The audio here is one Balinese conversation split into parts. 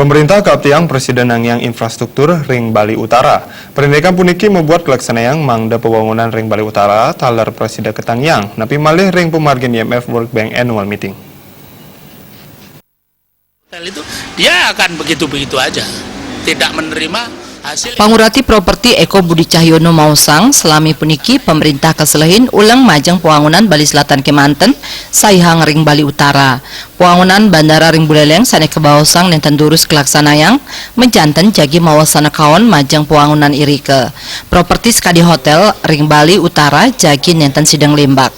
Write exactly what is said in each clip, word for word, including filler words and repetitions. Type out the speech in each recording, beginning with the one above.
Pemerintah kaaptiang prasida nangiang infrastruktur ring Bali Utara. Parindikan puniki mabuat kalaksanayang mangda pawangunan ring Bali Utara taler prasida katangiang, napi malih ring pamargin I M F World Bank Annual Meeting. Hotel itu dia akan begitu-begitu aja, tidak menerima hasil. Pangurati Properti Eko Budi Cahyono maosang, salami puniki pamarintah kaselehin uleng majeng pawangunan Bali Selatan kemanten, saihang ring Bali Utara. Pawangunan bandara ring Buleleng sane kabaosang nenten durus kalaksanayang, majanten jagi mawasana kaon majeng pawangunan irika. Properti sakadi hotel ring Bali Utara jagi nenten sida nglimbak.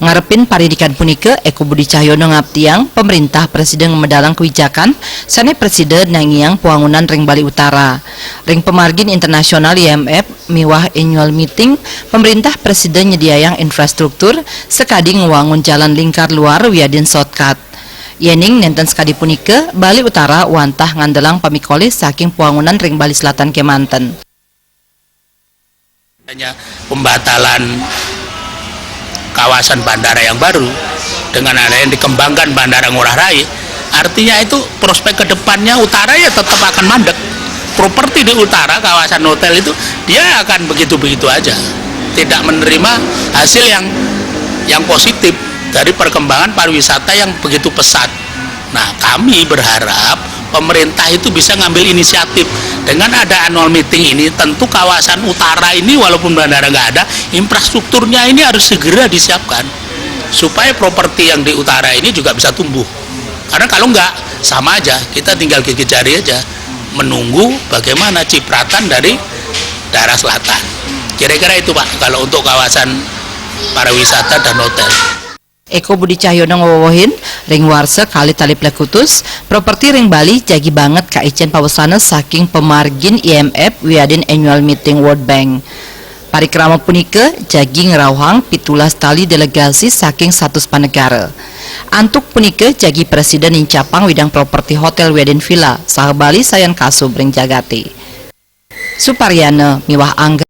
Ngarepin parindikan punika, Eko Budi Cahyono ngaptiang pamarintah prasida ngamedalang kawijakan sane prasida nangiang pawangunan ring Bali Utara. Ring pamargin internasional I M F miwah annual meeting, pamarintah prasida nyediayang infrastruktur sakadi ngwangun jalan lingkar luar wiadin shortcut. Yening nenten sakadi punika, Bali Utara wantah ngandelang pamikolih saking pawangunan ring Bali Selatan kemanten. Adanya pembatalan kawasan bandara yang baru dengan ada yang dikembangkan Bandara Ngurah Rai, artinya itu prospek ke depannya Utara ya tetap akan mandek. Properti di Utara, kawasan hotel itu, dia akan begitu-begitu aja, tidak menerima hasil yang yang positif dari perkembangan pariwisata yang begitu pesat. Nah, kami berharap pemerintah itu bisa ngambil inisiatif. Dengan ada annual meeting ini, tentu kawasan utara ini, walaupun bandara nggak ada, infrastrukturnya ini harus segera disiapkan supaya properti yang di utara ini juga bisa tumbuh. Karena kalau nggak, sama aja, kita tinggal gigit jari aja menunggu bagaimana cipratan dari daerah selatan. Kira-kira itu, Pak, kalau untuk kawasan pariwisata dan hotel. Eko Budi Cahyono ngwewehin, ring warsa kalih tali plekutus, properti ring Bali jagi banget kaicen pawesana saking pamargin I M F wiadin annual meeting World Bank. Parikrama punika jagi ngrauhang pitulas tali delegasi saking satus panegara. Antuk punika jagi prasida nincapang widang properti hotel wiadin villa saha Bali sayan kasub ring jagate. Suparyana miwah Angga